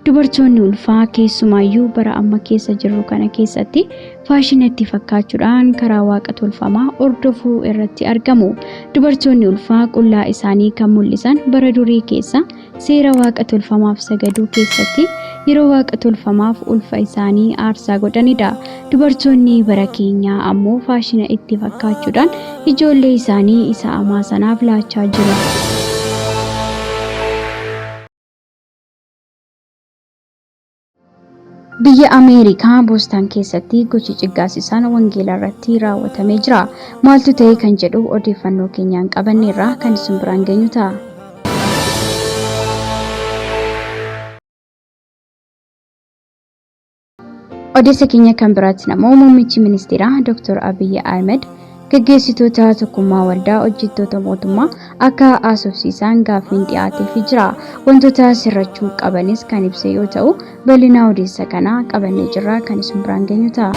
Dubartoonni ulfaa keessumaayyuu bara amma keessa jirru kana keessatti faashinatti fakkaachuudhaan karaa waaqa tolfamaa hordofuu irratti argamu. Dubartoonni ulfaa qullaa isaanii kan mul'isan bara durii keessa seera waaqa tolfamaaf sagaduu keessatti yeroo waaqa tolfamaaf ulfa isaanii aarsaa godhanidha. Dubartoonni bara keenyaa ammoo faashina itti fakkaachuudhaan ijoollee isaanii isa amaa sanaaf laachaa jiru. Biyya Ameerikaa Boostan keessatti gochi ciggaasisaan wangeela irratti raawwatamee jira. Maaltu ta'e kan jedhu odeeffannoo keenyaan qabanneerra kan isin biraan geenyu ta'a. Odeessa keenya kan biraatiin ammoo muummichi ministeeraa Dr. Abiyyi Ahmed gaggeessitoota tokkummaa waldaa hojjettoota mootummaa akka haasofsiisan gaaffiin dhiyaateefii jira. Wantoota sirrachuu qabanis kan ibse yoo ta'u, bal'ina odeessa kanaa qabannee jirra kan isin biraan geenyu ta'a.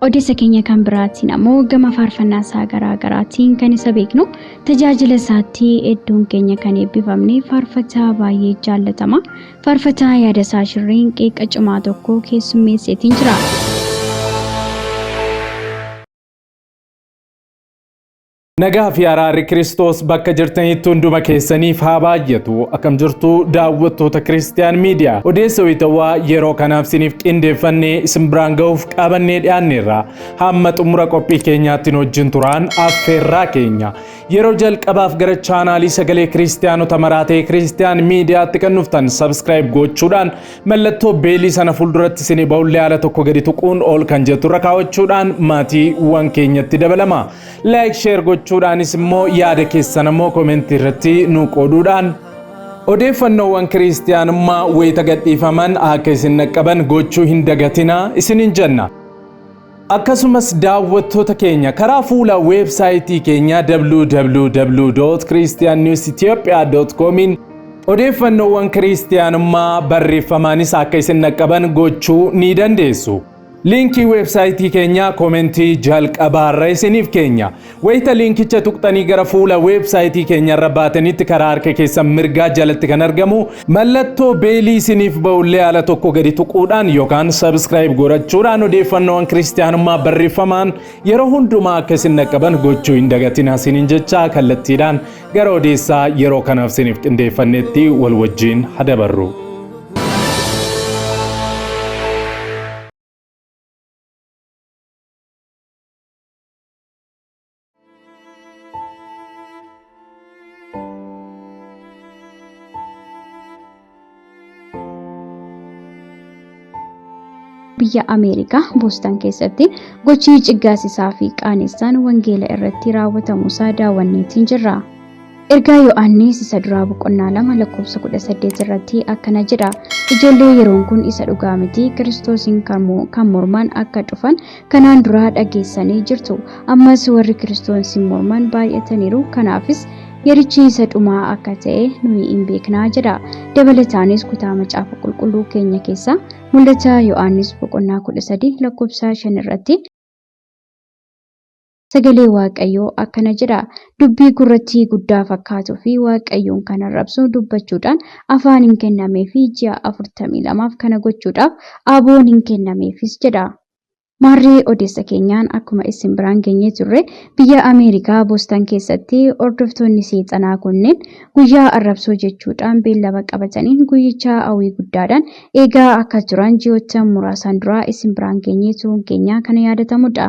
Odeessa keenya kan biraatiin ammoo gama faarfannaa isaa garaa garaatiin kan isa beeknu tajaajila isaatti hedduun keenya kan eebbifamne faarfataa baay'ee jaallatama. Faarfataa Yaadasaa Shirriin qeeqa cimaa tokko keessummeesseetiin jira. Nagaa fi araarri Kiristoos bakka jirtanitti hunduma keessaniif haa baay'atu. Akkam jirtu daawwattoota Kiristiyaan Miidiyaa. Odeessa wayitawaa yeroo kanaaf isiniif qindeeffannee isin biraan ga'uuf qabannee dhiyaanneerra. Hamma xumura qophii keenyaatti nu wajjin turaan affeerraa keenya. Yeroo jalqabaaf gara chaanaalii sagalee Kiristiyaanota maraa ta'e Kiristiyaan Miidiyaatti kan dhuftan sabskiraayib gochuudhaan mallattoo beelii sana fuulduratti isinii ba'ullee haala tokko gadi tuquun ol kan jettu irra kaawwachuudhaan maatiiwwan keenyatti dabalama. Like share gochuudhaanis immoo yaada keessan ammoo komentii irratti nu qooduudhaan odeeffannoowwan kiristiyaanummaa wayita gadhiifaman akka isin dhaqqaban gochuu hin dagatinaa isiniin jenna. Akkasumas daawwattoota keenya karaa fuula weebsaayitii keenyaa www.christiannewsethiopia.comiin odeeffannoowwan kiristiyaanummaa barreeffamaanis akka isin dhaqqaban gochuu ni dandeessu. Liinkii weebsaayitii keenyaa komentii jalqabaarra isiniif keenya. Wayita liinkicha tuqxanii gara fuula weebsaayitii keenyarra baatanitti karaa harka keessan mirgaa jalatti kan argamu mallattoo beelii isiniif ba'ullee haala tokko gadi tuquudhaan yookaan sabskiraayib godhachuudhaan odeeffannoowwan kiristiyaanummaa barreeffamaan yeroo hundumaa akka isin dhaqqaban gochuu hin dagatinaa isiniin jecha kallattiidhaan gara odeessaa yeroo kanaaf isiniif qindeeffannetti wal wajjin hadabarru. Biyya Ameerikaa Boostan keessatti gochi ciggaasisaa fi qaanessaan wangeela irratti raawwatamuusaa daawwanneetiin jirra. Ergaa Yohaannis isa duraa boqonnaa 2 lakkoofsa 18 irratti akkana jedha. Ijoollee yeroon kun isa dhugaa miti Kiristoosiin kan morman akka dhufan kanaan duraa dhageessanii jirtu. Ammas warri Kiristoosiin morman baay'ataniiru. Kanaafis yerichi isa dhumaa akka ta'e nuyi hin beeknaa jedha. Dabalataanis kutaa macaafa qulqulluu keenya keessaa mul'ata Yohaannis boqonnaa 13 lakkoofsa 5 irratti Sagalee Waaqayyoo akkana jedha, Dubbii gurratti guddaa fakkaatuu fi Waaqayyoon kan arrabsu dubbachuudhaan afaan hin kennameefi ji'a 42f kana gochuudhaaf aboon hin kennameefis jedha. Maarree odeessa keenyaan akkuma isin biraan geenyee turre biyya Ameerikaa Boostan keessatti hordoftoonni seexanaa kunneen guyyaa arrabsoo jechuudhaan beellama qabataniin guyyicha hawwii guddaadhaan eegaa akka turan ji'oottan muraasaan duraa isin biraan geenyee turuun keenya kana yaadatamudha.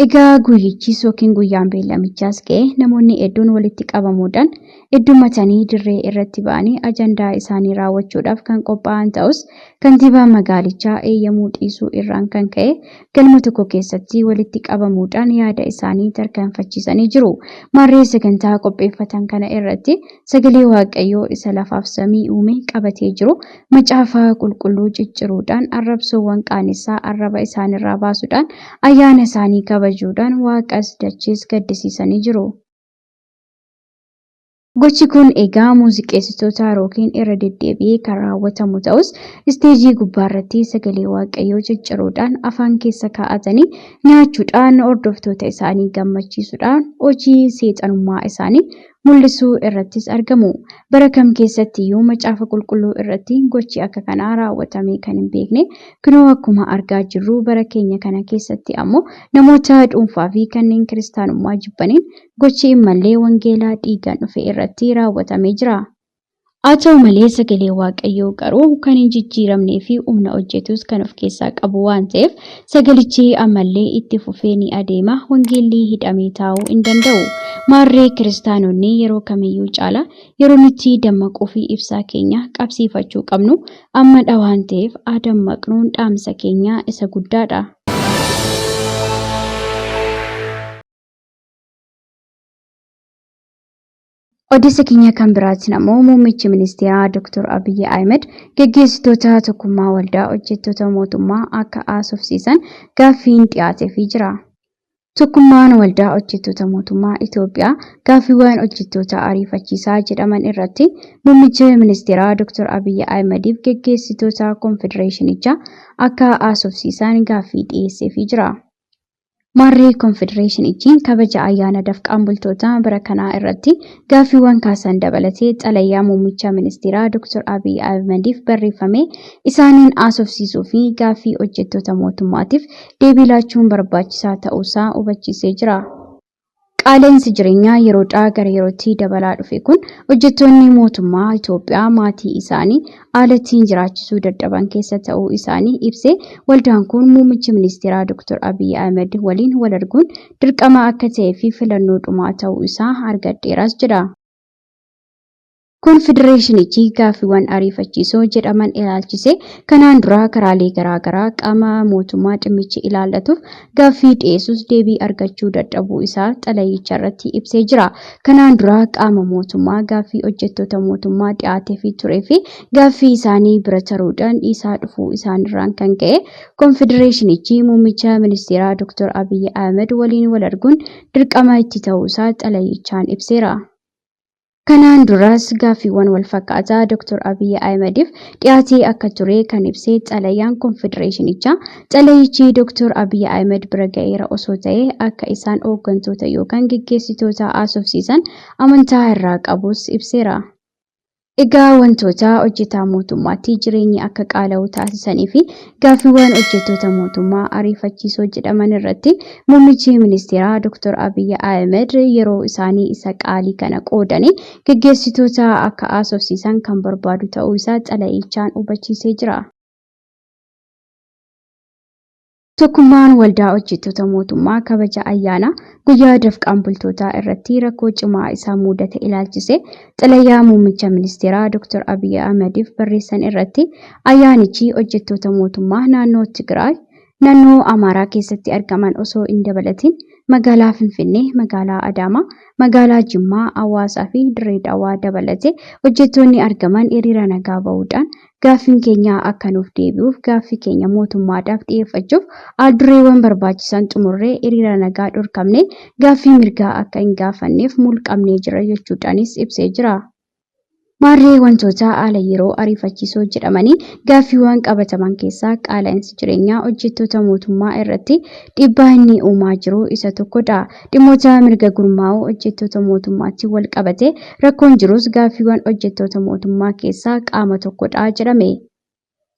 Egaa guyyichis yookiin guyyaan beellamichaas ga'e namoonni hedduun walitti qabamuudhaan heddummatanii dirree irratti ba'anii ajandaa isaanii raawwachuudhaaf kan qophaa'an ta'us kantiibaan magaalichaa eeyyamuu dhiisuu irraan kan ka'e galma tokko keessatti walitti qabamuudhaan yaada isaanii tarkaanfachiisanii jiru. Maarree sagantaa qopheeffatan kana irratti Sagalee Waaqayyoo isa lafaaf samii uume qabatee jiru Macaafa Qulqulluu cicciruudhaan arrabsoowwan qaanessaa arraba isaanirraa baasuudhaan ayyaana isaanii kabajuudhaan Waaqas dachees gaddisiisanii jiru. Gochi kun egaa muuziqeessitoota rookiin irra deddeebi'ee kan raawwatamu ta'us isteejii gubbaarratti sagalee Waaqayyoo cicciruudhaan afaan keessa kaa'atanii nyaachuudhaan hordoftoota isaanii gammachiisuudhaan hojii seexanummaa isaanii mul'isuu irrattis argamu. Bara kam keessatti iyyuu Macaafa Qulqulluu irratti gochi akka kanaa raawwatamee kan hin beekne kunoo akkuma argaa jirru bara keenya kana keessatti ammoo namoota dhuunfaa fi kanneen kiristaanummaa jibbaniin gochi hin mallee wangeela dhiigaan dhufe irratti raawwatamee jira. Haa ta'u malee sagalee Waaqayyoo garuu kan hin jijjiiramnee fi humna hojjetus kan of keessaa qabu waan ta'eef sagalichi ammallee itti fufee ni adeema, wangeelli hidhamee taa'uu hin danda'u. Maarree kiristaanonni yeroo kamiyyuu caalaa yeroo nuti dammaquu fi ibsaa keenya qabsiifachuu qabnu ammadha waan ta'eef haa dammaqnuun dhaamsa keenya isa guddaadha. Odeessa keenya kan biraatiin ammoo muummichi ministeeraa Dr. Abiyyi Ahmed geggeessitoota tokkummaa waldaa hojjettoota mootummaa akka haasofsiisan gaaffiin dhiyaateefii jira. Tokkummaan waldaa hojjettoota mootummaa Itoophiyaa gaaffiiwwan hojjettoota ariifachiisaa jedhaman irratti muummicha ministeeraa Dr. Abiyyi Ahmediif geggeessitoota konfedereeshinichaa akka haasofsiisan gaaffii dhiyeesseefii jira. Maarree Konfedereeshinichi kabaja ayyaana dafqaan bultootaa bara kanaa irratti gaaffiiwwan kaasan dabalatee xalayaa muummicha ministeeraa Dr. Abiy Ahimadiif barreeffame isaaniin haasofsiisuu fi gaaffii hojjettoota mootummaatiif deebii laachuun barbaachisaa ta'uusaa hubachiisee jira. Qaala'insi jireenyaa yeroodhaa gara yerootti dabalaa dhufe kun hojjettoonni mootummaa Itoophiyaa maatii isaanii haala ittiin jiraachisuu dadhaban keessa ta'uu isaanii ibsee waldaan kun muummichi ministeeraa Dr. Abiy Ahmed waliin wal arguun dirqama akka ta'ee fi filannoo dhumaa ta'uu isaa argadheeras jedha. Konfedereeshinichi gaaffiiwwan ariifachiisoo jedhaman ilaalchisee kanaan dura karaalee garaa garaa qaama mootummaa dhimmichi ilaallatuuf gaaffii dhiyeessus deebii argachuu dadhabuu isaa xalayicharratti ibsee jira. Kanaan dura qaama mootummaa gaaffii hojjettoota mootummaa dhiyaateefii turee fi gaaffii isaanii bira taruudhaan dhiisaa dhufuu isaanirraan kan ka'e konfedereeshinichi muummicha ministeeraa Dr. Abiyyi Ahmed waliin wal arguun dirqama itti ta'uusaa xalayichaan ibseera. Kanaan duras gaaffiiwwan walfakkaataa Dr. Abiyyi Ahimadiif dhiyaatee akka ture kan ibse xalayaan konfedereeshinichaa, xalayichi Dr. Abiyyi Ahimad bira ga'eera osoo ta'ee akka isaan hooggantoota yookaan geggeessitoota haasofsiisan amantaa irraa qabus ibseera. Egaa wantoota hojjetaa mootummaatti jireenyi akka qaala'u taasisanii fi gaaffiiwwan hojjettoota mootummaa ariifachiisoo jedhaman irratti muummichi ministeeraa Dr. Abiyyi Ahmed yeroo isaanii isa qaalii kana qoodanii geggeessitoota akka haasofsiisan kan barbaadu ta'uu isaa xalayichaan hubachiisee jira. Tokkummaan Waldaa Hojjettoota Mootummaa kabaja ayyaana guyyaa dafqaan bultootaa irratti rakkoo cimaa isa muudate ilaalchisee xalayaa muummicha ministeeraa Dr. Abiy Ahmediif barreessan irratti ayyaanichi hojjettoota mootummaa naannoo Tigraay, naannoo Amaaraa keessatti argaman osoo hin dabalatin magaalaa Finfinnee, magaalaa Adaamaa, magaalaa Jimmaa, Hawaasaa fi Dirree Dhawaa dabalatee hojjettoonni argaman hiriira nagaa bahuudhaan Gaaffiin keenya akka nuuf deebi'uuf gaaffii keenya mootummaadhaaf dhiyeeffachuuf haal-dureewwan barbaachisan xumurree hiriira nagaa dhorkamnee gaaffii mirgaa akka hin gaafanneef mulqamnee jirra jechuudhaanis ibsee jira. Maarree wantoota haala yeroo ariifachiisoo jedhamanii gaaffiiwwan qabataman keessaa qaala'insi jireenyaa hojjettoota mootummaa irratti dhiibbaa inni uumaa jiru isa tokkodha. Dhimmoota mirga gurmaa'uu hojjettoota mootummaatti wal qabatee rakkoon jirus gaaffiiwwan hojjettoota mootummaa keessaa qaama tokkodha jedhame.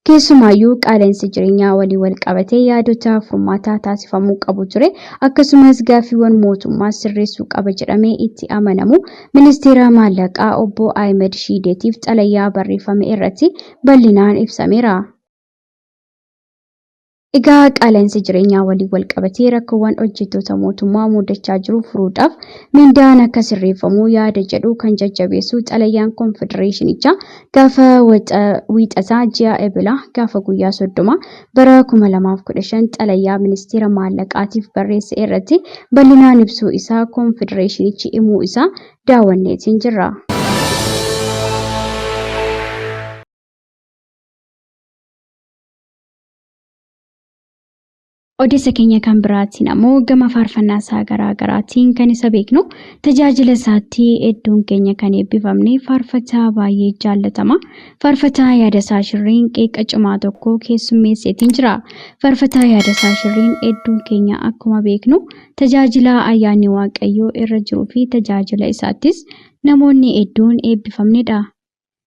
Keessumaayyuu qaala'insa jireenyaa waliin wal qabatee yaadota furmaataa taasifamuu qabu ture akkasumas gaaffiiwwan mootummaa sirreessuu qaba jedhamee itti amanamu ministeera maallaqaa obbo Ahimed Shiideetiif xalayaa barreeffame irratti bal'inaan ibsameera. Egaa qaala'insa jireenyaa waliin wal qabatee rakkoowwan hojjettoota mootummaa mudachaa jiru furuudhaaf mindaan akka sirreeffamu yaada jedhu kan jajjabeessu xalayaan konfedereeshinichaa gaafa wiixataa ji'a Ebilaa gaafa guyyaa 30 bara 2015 xalayaa ministeera maallaqaatiif barreesse irratti bal'inaan ibsuu isaa konfedereeshinichi himuu isaa daawwanneetiin jirra. Odeessa keenya kan biraatiin ammoo gama faarfannaa isaa garaa garaatiin kan isa beeknu tajaajila isaatti hedduun keenya kan eebbifamne faarfataa baay'ee jaallatama. Faarfataa Yaadasaa Shirriin qeeqa cimaa tokko keessummeesseetiin jira. Faarfataa Yaadasaa Shirriin hedduun keenya akkuma beeknu tajaajila ayyaanni Waaqayyoo irra jiruu fi tajaajila isaattis namoonni hedduun eebbifamnedha.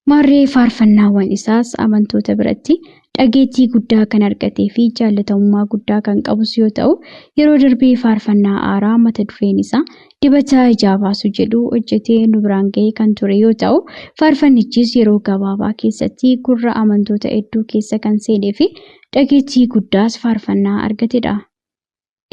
Maarree faarfannaawwan isaas amantoota biratti dhageettii guddaa kan argatee fi jaallatamummaa guddaa kan qabus yoo ta'u, yeroo darbee faarfannaa haaraa mata dureen isaa Dibata Ijaa Baasu jedhu hojjetee nu biraan ga'ee kan ture yoo ta'u, faarfannichis yeroo gabaabaa keessatti gurra amantoota hedduu keessa kan seenee fi dhageettii guddaas faarfannaa argatedha.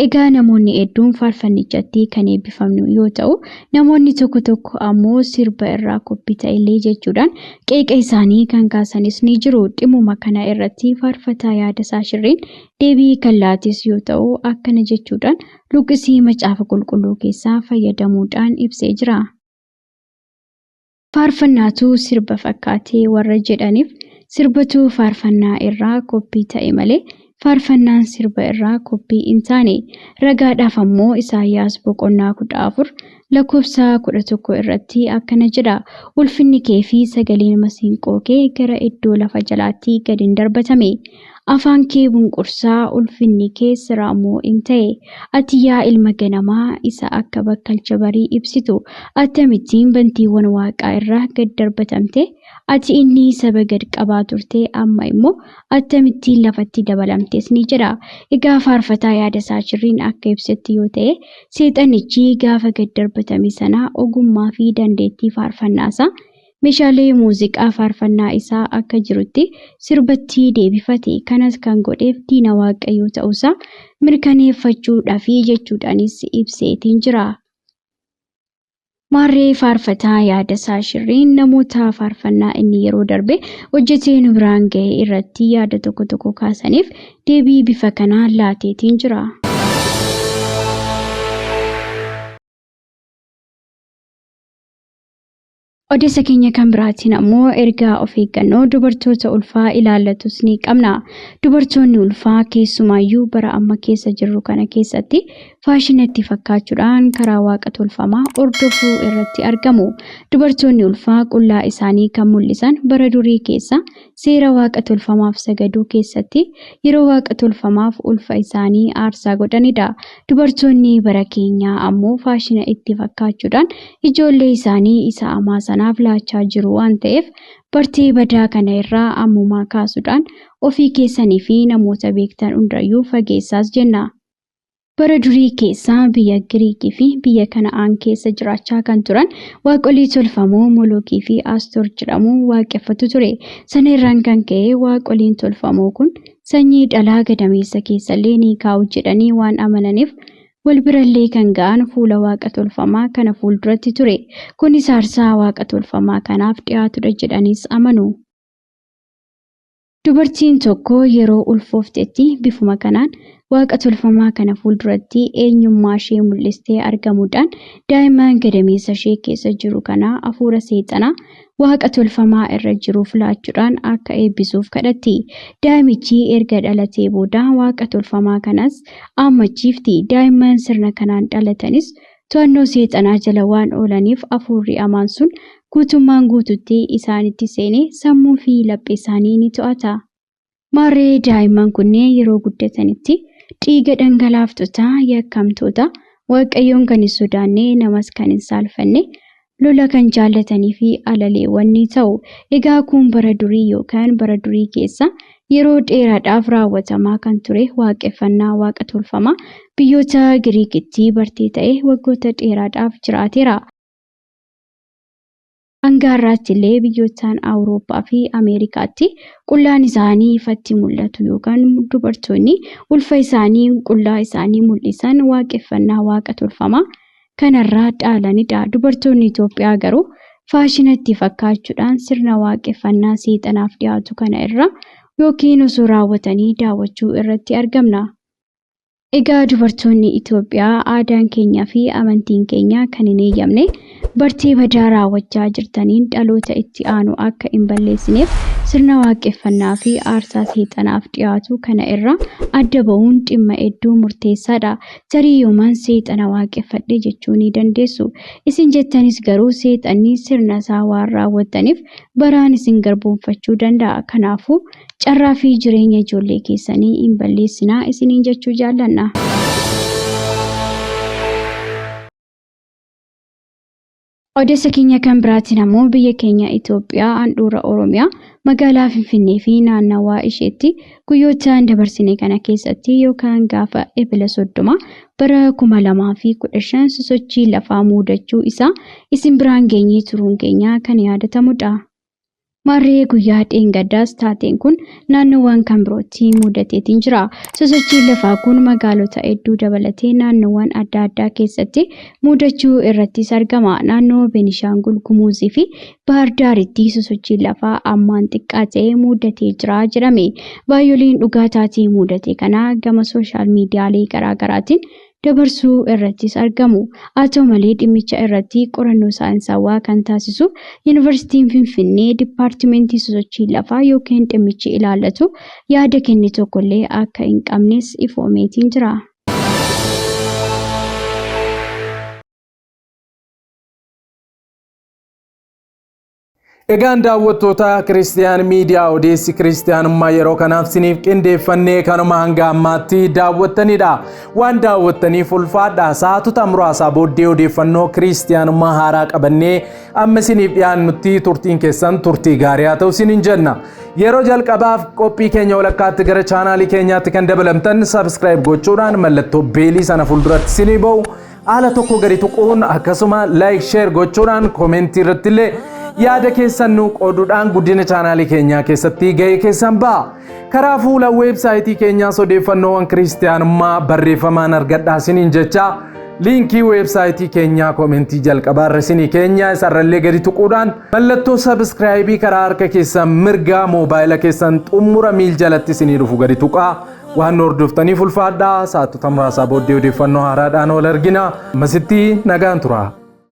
Egaa namoonni hedduun faarfannichatti kan eebbifamnu yoo ta'u, namoonni tokko tokko ammoo sirba irraa koppii ta'ellee jechuudhaan qeeqa isaanii kan kaasanis ni jiru. Dhimmuma kana irratti faarfataa Yaadasaa Shirreen deebii kan laates yoo ta'u, akkana jechuudhaan luqqisii macaafa qulqulluu keessaa fayyadamuudhaan ibsee jira. Faarfannaatu sirba fakkaatee warra jedhaniif sirbatu faarfannaa irraa koppii ta'e malee faarfannaan sirba irraa koppii hin taane. Ragaadhaaf ammoo Isaayyaas boqonnaa 14 lakkoofsa 11 irratti akkana jedha. Ulfinni kee fi sagaleen masiinqoo kee gara iddoo lafa jalaatti gad hin darbatame. Afaan kee bunqursaa, ulfinni kee siraamoo in ta'e. Ati yaa ilma ganamaa isa akka bakkalcha barii ibsitu, akkamittiin bantiiwwan waaqaa irraa gad darbatamte? Ati inni saba gad qabaa turte, amma immoo akkamittiin lafatti dabalamtes ni jedha. Egaa faarfataa Yaadasaa Shirriin akka ibsetti yoo ta'e, seexanichi gaafa gad darbatame sana ogummaa fi dandeettii faarfannaasaa meeshaalee muuziqaa faarfannaa isaa akka jirutti sirbatti deebifate. Kanas kan godheef diina Waaqayyoo ta'uusaa mirkaneeffachuudhaafi jechuudhaanis ibseetiin jira. Maarree faarfataa Yaadasaa Shirriin namoota faarfannaa inni yeroo darbe hojjetee nu biraan ga'e irratti yaada tokko tokko kaasaniif deebii bifa kanaan laateetiin jira. Odeessa keenya kan biraatiin ammoo ergaa of eeggannoo dubartoota ulfaa ilaallatus ni qabna. Dubartoonni ulfaa keessumaayyuu bara amma keessa jirru kana keessatti faashinatti fakkaachuudhaan karaa waaqa tolfamaa hordofuu irratti argamu. Dubartoonni ulfaa qullaa isaanii kan mul'isan bara durii keessa seera waaqa tolfamaaf sagaduu keessatti yeroo waaqa tolfamaaf ulfa isaanii aarsaa godhanidha. Dubartoonni bara keenyaa ammoo faashina itti fakkaachuudhaan ijoollee isaanii isa hamaa sanaaf laachaa jiru waan ta'eef bartee badaa kana irraa ammumaa kaasuudhaan ofii keessanii fi namoota beektan hundayyuu fageessaas jenna. Bara durii keessa biyya Giriikii fi biyya Kana'aan keessa jiraachaa kan turan waaqolii tolfamoo Molookii fi Astoor jedhamu waaqeffatu ture. Sana irraan kan ka'e waaqoliin tolfamoo kun sanyii dhalaa gadameessa keessallee ni kaa'u jedhanii waan amananiif wal birallee kan ga'an fuula waaqa tolfamaa kana fuulduratti ture. Kunis aarsaa waaqa tolfamaa kanaaf dhiyaatudha jedhaniis amanu. Dubartiin tokko yeroo ulfooftetti bifuma kanaan waaqa tolfamaa kana fuulduratti eenyummaa ishee mul'istee argamuudhaan daa'imman gadameessa ishee keessa jiru kana hafuura seexanaa waaqa tolfamaa irra jiruuf laachuudhaan akka eebbisuuf kadhatti. Daa'imichi erga dhalatee booda waaqa tolfamaa kanas ammachiifti. Daa'imman sirna kanaan dhalatanis to'annoo seexanaa jala waan oolaniif hafuurri hamaan sun guutummaan guututti isaanitti seenee sammuu fi laphee isaanii ni to'ata. Maarree daa'imman kunneen yeroo guddatanitti dhiiga dhangalaaftotaa, yakkamtoota, waaqayyoon kan hin sodaanne, namas kan hin saalfanne, lola kan jaallatanii fi alaleewwan ni ta'u. Egaa kun bara durii yookaan bara durii keessa yeroo dheeraadhaaf raawwatamaa kan ture waaqeffannaa waaqa tolfamaa biyyoota Giriikitti bartee ta'e waggoota dheeraadhaaf jiraateera. Hanga har'aatti illee biyyootaan Awurooppaa fi Ameerikaatti qullaan isaanii ifatti mul'atu yookaan dubartoonni ulfa isaanii qullaa isaanii mul'isan waaqeffannaa waaqa tolfamaa kanarraa dhaalanidha. Dubartoonni Itoophiyaa garuu faashinatti fakkaachuudhaan sirna waaqeffannaa seexanaaf dhiyaatu kana irra yookiin osoo raawwatanii daawwachuu irratti argamna. Egaa dubartoonni Itoophiyaa aadaan keenyaa fi amantiin keenya kan hin eeyyamne bartee badaa raawwachaa jirtaniin dhaloota itti aanu akka hin balleessineef sirna waaqeffannaa fi aarsaa seexanaaf dhiyaatu kana irraa adda ba'uun dhimma hedduu murteessaadha. Tarii yoomaan seexana waaqeffadhe jechuu ni dandeessu. Isin jettanis garuu seexanni sirna isaa waan raawwattaniif baraan isin garboomfachuu danda'a. Kanaafuu carraa fi jireenya ijoollee keessanii hin balleessinaa isiniin jechuu jaallanna. Odeessa keenya kan biraatiin ammoo biyya keenya Itoophiyaa handhuura Oromiyaa magaalaa Finfinnee fi naannawaa isheetti guyyoota dabarsine kana keessatti yookaan gaafa Ebila 30 bara 2015 sosochii lafaa muudachuu isaa isin biraan geenyee turuun keenya kan yaadatamudha. Maarree guyyaa dheengaddaas taateen kun naannoowwan kan birootti mudateetiin jira. Sosochiin lafaa kun magaalota hedduu dabalatee naannoowwan adda addaa keessatti mudachuu irrattis argama. Naannoo Beenishaangul Gumuzii fi Baahir Daaritti sosochiin lafaa ammaan xiqqaa ta'e mudatee jira jedhame. Baay'ooliin dhugaa taatee mudate kana gama sooshaal miidiyaalee garaagaraatiin dabarsuu irrattis argamu. Haa ta'u malee dhimmicha irratti qorannoo saayinsawaa kan taasisu Yuunivarsiitiin Finfinnee Dipaartimentii Sosochii Lafaa yookiin dhimmichi ilaallatu yaada kenne tokkollee akka hin qabnes ifoomeetiin jira. Egaan daawwattoota Kiristiyaan Miidiyaa, odeessi kiristiyaanummaa yeroo kanaaf siniif qindeeffannee kanuma hanga ammaatti daawwattanidha. Waan daawwattaniif ulfaadha. Sa'aatota muraasaa booddee odeeffannoo kiristiyaanummaa haaraa qabannee amma siniif dhiyaannutti turtiin keessan turtii gaarii haa ta'u sinin jenna. Yeroo jalqabaaf qophii keenya walakkaatti gara chaanaalii keenyaatti kan dabalamtan subscribe gochuudhaan mallattoo beelii sana fuulduratti sinii ba'u haala tokko gadi tuquun, akkasuma like, share gochuudhaan, koomentii irratti illee yaada keessan nu qooduudhaan guddina chaanaalii keenyaa keessatti gahee keessan ba'a. Karaa fuula weebsaayitii keenyaas odeeffannoowwan kiristiyaanummaa barreeffamaan argadhaa isiniin jecha, liinkii weebsaayitii keenyaa koomentii jalqabaa irra isinii keenya isarrallee gadi tuquudhaan mallattoo subscribe karaa harka keessan mirgaa moobaayila keessan xumura miil jalatti isinii dhufu gadi tuqaa. Waan nu hordoftaniif ulfaadhaa. Sa'aatota muraasaa booddee odeeffannoo haaraadhaan wal argina. Ammasitti nagaan tura.